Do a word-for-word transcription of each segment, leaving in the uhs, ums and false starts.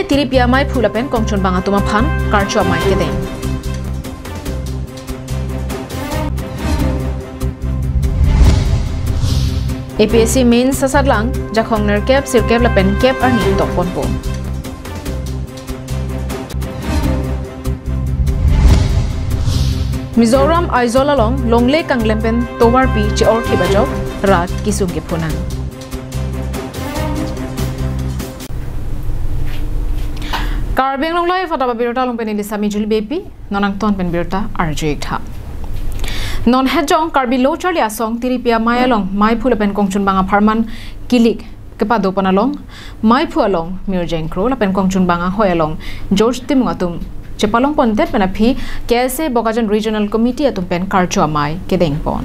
Tiripi amaiphu lapen kongchunbang atum aphan karcho amei kedeng. A P S C mains asatlang, jakhong nerkep, sirkep lapen kep arni tokponpo. Mizoram Aizawl along longle kanglem pen tovarpi che-orthip ajok rat kesung kephonang. Karbi Anglong Live adap abirta along pen neli Sami Juli Beypi, non angton pen birta arju-ik tha. Non hetjong Karbi Lo Charli Asong Tiripi amei along meiphu lapen kongchunbang apharman kilik kepadopon along, meiphu along Mirjeng Kro lapen kongchunbang ahoi along George Timung atum chepalongpondet pen aphi K S A Bokajan Regional Committee atum pen karcho amei kedengpon.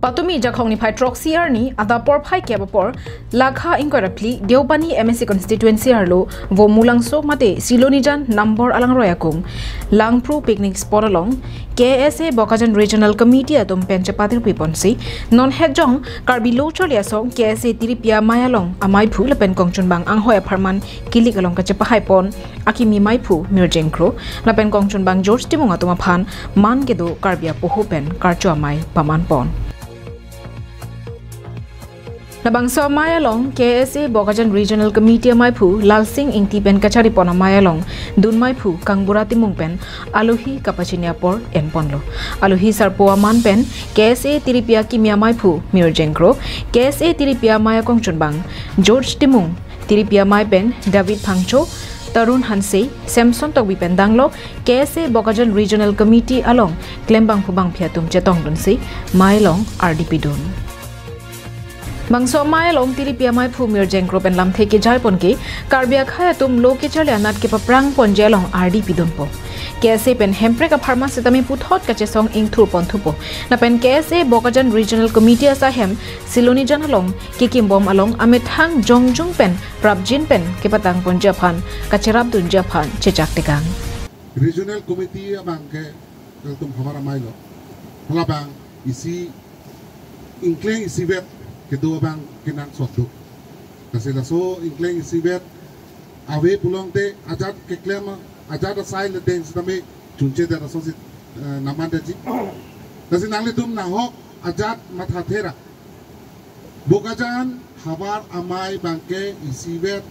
Patumi jakhong niphai throksi arni adap porphai kep apor, lakha ingkoi ra phli Deopani M A C constituency arlo Vomulangso mate Silonijan Nambor alangroi akung, Langpru picnic spot along K S A Bokajan Regional Committee atum pen chepatirpiponsi, non hetjong Karbi Lo Charli Asong K S A Tiripi amei along ameiphu lapen kongchunbang ahoi apharman kilik along kachepahaipon akimi meiphu Mirjeng Kro lapen kongchunbang George Timung atum aphan man kedo Karbi apoho pen karcho amei pamanpon. Labangso amei along K S A Bokajan Regional Committee ameiphu Lalsing Ingti pen kacharipon amei along dun meiphu Kangbura Timung pen alohi kapachini apor enponlo. Alohi sarpo aman pen K S A Tiripi akimi ameiphu Mirjeng Kro, K S A Tiripi amei akongchunbang George Timung, Tiripi amei pen David Phangcho, Tarun Hanse, Samson Tokbi pen danglok K S A Bokajan Regional Committee along klembangphu bangphi atum chetongdunsi mei along ardi pidun. Bangso amei along Tiripi ameiphu Mirjeng Kro pen lamthe kejaiponke Karbi akhei atum lo kecharli anat kepaprangponji along ardi pidunpo. K S A pen hemprek apharman setame puthot kachesong ingthurponthupo. Lapen K S A Bokajan Regional Committee asahem Silonijan along kekimbom along amethang jongjung pen prapjin pen kepatangponji aphan kacherapdunji aphan chechak tekang. Regional Committee abang ke ilitum havar amei lo. Halabang isi ingkleng isivet kedo abang kenangsot do. Lasi laso ingkleng isivet ave pulote ajat keklem, ajat asai ledeng setame chunche det aso si, eh, namandetji. Lasi nanglitum nahok ajat mathathe ra Bokajan havar amei abang ke isivet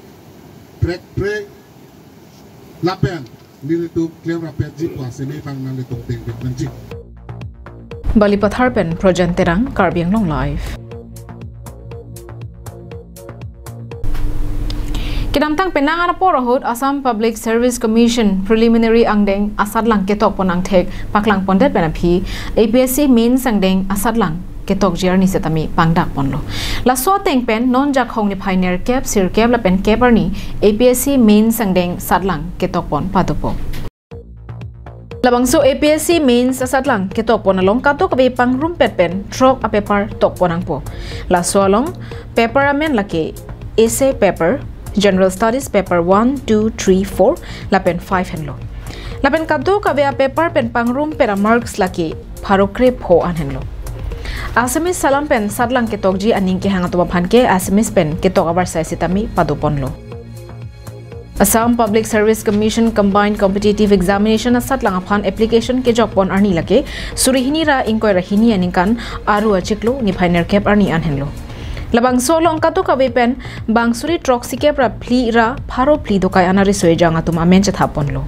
prekprek lapen nelitum klem rapetji pu aseme abang nanglitum dengpet nangji. Balipathar pen Projan Terang, Karbi Anglong Live. Kedamtang penang an apor ahut Assam Public Service Commission preliminary angdeng asatlang ketokpon angthek paklangpondet pen aphi A P S C mains angdeng asatlang ketokji arni setame pangdakponlo. Laso ateng pen non jakhong niphai nerkep, sirkep lapen kep arni A P S C mains angdeng asatlang ketokpon padopo. Labangso A P S C mains asatlang ketokpon along kadokave pangrumpet pen throk apepar tokpon nangpo. Laso along paper amen lake essay paper, General Studies paper one, two, three, four lapen five henlo. Lapen kadokave apaper pen pangrumpet amarks lake pharo krepho an henlo. Assamese alam pen asatlang ketokji aning kehang atum aphan ke Assamese pen ketok avarsai setame padoponlo. Assam Public Service Commission Combined Competitive Examination asatlang aphan application kejokpon arni lake suri hini ra ingkoi ra hini aningkan Aru achiklo niphai nerkep arni an henlo. Labangso along kadokave pen bang suri throksikep ra phli ra pharo phli dokai ana riso-ejang atum amen chethaponlo.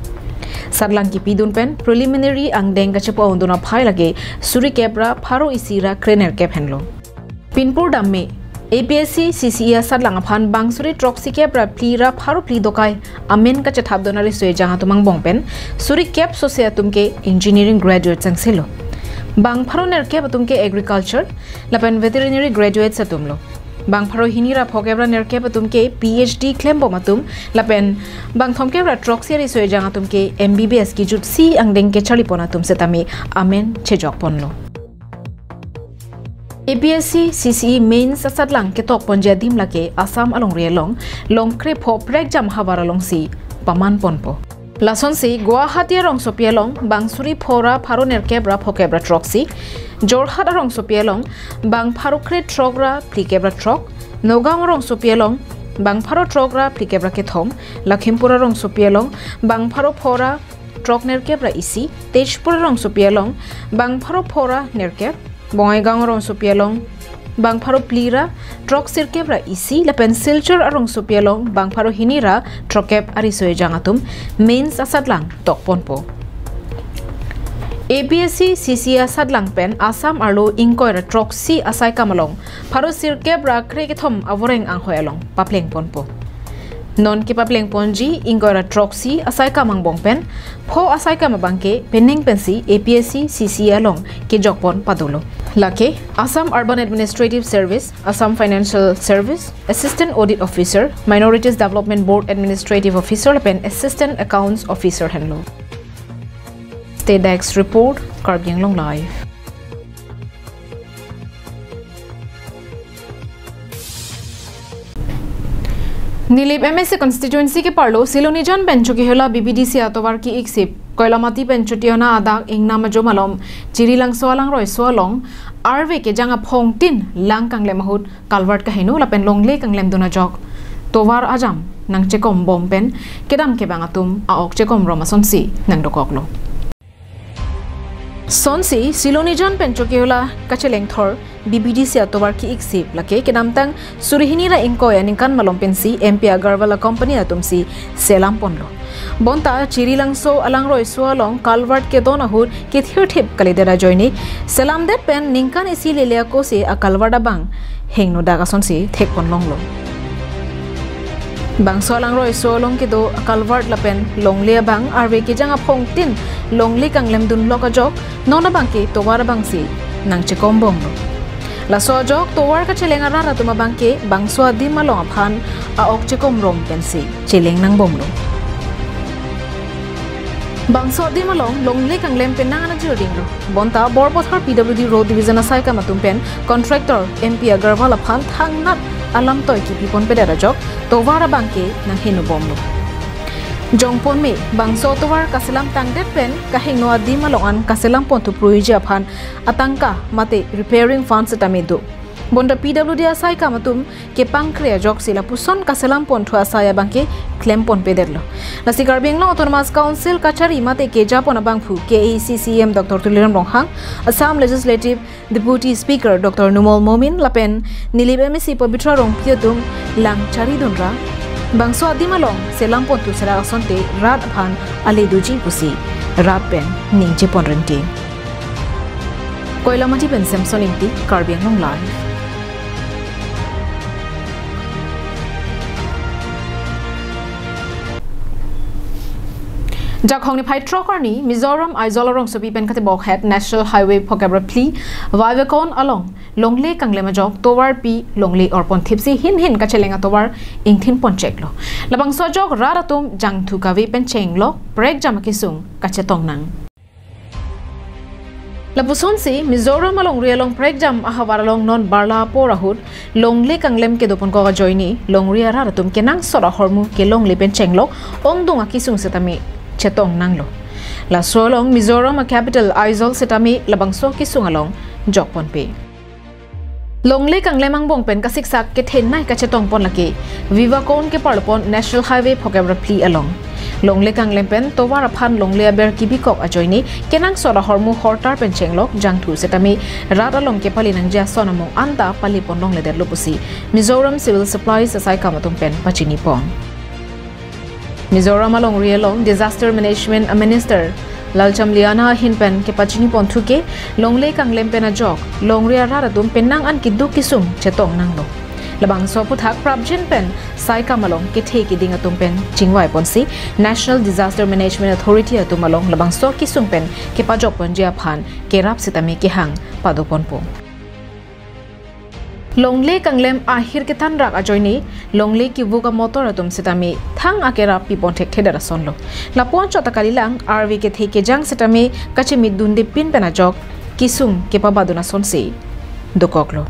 Asatlang kipidun pen preliminary angdeng kachepo-undun aphai lake surikep ra pharo isi ra krenerkep henlo. Pinpur damme A P S C C C E asatlang aphan bang suri throksikep ra phli ra pharo phli dokai amen kachethapdun ariso-ejang atum angbong pen surikep sose atum ke engineering graduate sangselo. Bang pharo nerkep atum ke agriculture lapen veterinary graduates atumlo. Bang pharo hini ra phokep ra nerkep atum ke P H D klembom atum lapen bang thomkep ra throksi ariso-ejang atum ke M B B S kijutsi angdeng kecharlipon atum setame amen chejokponlo. A P S C C C E mains asatlang ketokponji adim lake Assam alongri along, Longkrepho prekjam havar alongsi pamanponpo. Lasonsi Guwahati arongsopi along bang suri pho ra pharo nerkep ra phokep ra throksi, Jorhat arongsopi along bang pharo krethrok ra phlikep ra throk, Nagaon arongsopi along bang pharo throk ra phlikep ra kethom, Lakhimpur arongsopi along bang pharo pho ra throk nerkep ra isi, Tezpur arongsopi along bang pharo pho ra nerkep, Bongaigaon arongsopi along bang pharo phli ra throk sirkep ra isi, lapen Silchar arongsopi along bang pharo hini ra throkkep ariso ejang atum mains asatlang tokponpo. A P S C C C A asatlang pen Assam arlo ingkoi ra throksi asaikam along pharo sirkep ra krekethom avoreng anghoi along paplengponpo. Non kepaplengponji ingkoi ra throksi asaikam angbong pen pho asaikam abangke penang pensi A P S C C C A along kejokpon padolo. Lake Assam Urban Administrative Service, Assam Financial Service, Assistant Audit Officer, Minorities Development Board Administrative Officer lapen Assistant Accounts Officer henlo. State Desk Report, Karbi Anglong Live. Nilip M A C constituency keparlo Silonijan pen chokihela B B D C atovar ki-iksip Koilamati pen Chotiona adak ingnam ajo malom Chirilangso alangroiso along arve kejang aphongtin lang kanglem ahut culvert kaheno lapen longle kanglemdun ajok tovar ajam nangchekombom pen kedam kevang atum a-ok chekomrom asonsi nangdokoklo. Sonsi Silonijan pen chokihela kachelengthor B B D C atovar ki-iksip lake kedamtang suri hini ra ingkoi aningkan malom pensi M P Agarwal acompany atumsi selamponlo. Bonta Chirilangso alangroiso along culvert kedon ahut kethirthip kalidet ajoine selamdet pen ningkan isi lele akosi a-culvert abang hengnodak asonsi thekponlonglo. Bangso alangroiso along kedo culvert lapen longle abang arve kejang aphongtin longle kanglemdunlok ajok non abangke tovar abangsi nangchekombomlo. Laso ajok tovar kacheleng arat atum abangke bangso adim along aphan a-ok chekomrom pensi cheleng nangbomlo. Bangso adim along longle kanglem penang anajirdinglo. Bonta Borpathar P W D Road Division asaikam atum pen contractor M P Agarwal aphan thangnat alamtoi kipiponpedet ajok tovar abangke nanghenobomlo. Jongponme bangso tovar kaselam tangdet pen kahingno adim along an kaselamponthu pruiji aphan atangka mate repairing fund setame do. Bonta P W D asaikam atum kepangkre ajoksi lapuson kaselamponthu asai abangke klemponpedetlo. Lasi Karbi Anglong Autonomous Council kachari mate kejapon abangphu K A A C C E M Doctor Tuliram Ronghang, Assam Legislative Deputy Speaker Doctor Numal Momin lapen Nilip M A C Pabitra Rongpi atum lang charidunra bangso adim along selamponthu serak asonte rat aphan ale doji pusi rat pen ningjeponrengti. Koilamati pen Samson Ingti, Karbi Anglong Live. Jakhong niphai throk arni Mizoram Aizawl arongsopi pen katebokhet National Highway phokep ra phli Vivacon along longle kanglem ajok tovar pi longle orponthipsi hinhin kacheleng atovar ingthinponcheklo. Labangso ajok rat atum jangthu kave pen chenglok prekjam akesung kachetong nang. Lapusonsi Mizoram alongri along prekjam ahavar along non barla apor ahut longle kanglem kedoponkok ajoine longri arat atum kenangsot ahormu kelongle pen chenglok ongdung akesung setame chetong nanglo. Laso along Mizoram a-capital Aizawl setame labangso akesung along jokponpe. Longle kanglem angbong pen kasiksak kethenei kachetongpon lake Vivacon keparlopon National Highway phokep ra phli along. Longle kanglem pen tovar aphan longle aber kibikok ajoine kenangsot ahormu hortar pen chenglok jangthu setame rat along kepali nangji ason amung anta paliponlongledetlo pusi Mizoram Civil Supplies asaikam atum pen pachinipon. Mizoram alongri along Disaster Management a-Minister Lalcham Liana ahin pen kepachiniponthu ke longle kanglem pen ajok longri arat atum penang an keduk kesung chetong nanglo. Labangso aphuthak prapjin pen saikam along kethe keding atum pen chingvaiponsi National Disaster Management Authority atum along labangso akesung pen kepajokponji aphan kerap setame kehang padoponpo. Longle kanglem ahir kethanrak ajoine longle kevuk amotor atum setame thang akerap pipon thekthedet asonlo. Lapu anchot ta kalilang arve kethe kejang setame kachemitdundepin pen ajok kesung kepabadun asonsi dokoklo.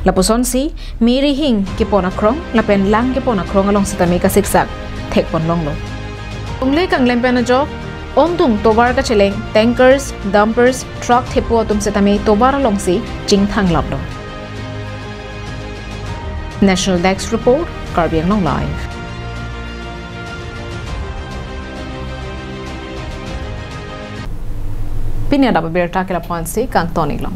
Lapusonsi miri hing kepon akrong lapen lang kepon akrong along setame kasiksak thekponlonglo. Longle kanglem pen ajok ongdung tovar kacheleng tankers, dumpers, truck thepo atum setame tovar alongsi chingthanglaplo. National Desk Report, Karbi Anglong Live. Pini adap abirta ke lapu-ansi, kangton iklo.